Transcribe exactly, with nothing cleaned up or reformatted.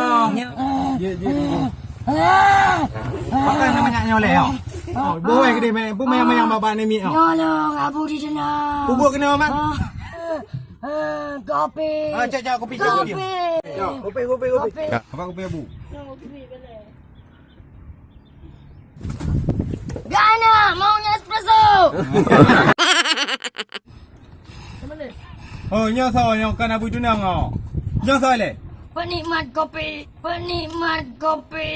Ah. Nyoe. Jeuet, jeuet, jeuet. Ah. Pakon na manyak nyoe lé, oh. Oh, boh wai keudeh, mé. Peue manyak-manyak bak, bak ni mi, oh. Nyoe lôn, Abu di sana. Peubuet keunoe, Mat. Ah. Ah, kopi. Ah, cak, cak, kopi, cak, kopi. Kopi. Ya, kopi, kopi, kopi. Kopi. Ya. Apa kopi, Abu? Gak anak, maunya espresso. Oh, nyoe soe, nyoe kan Abu Tunang, oh. Nyoe soe lé? Penikmat kopi, penikmat kopi.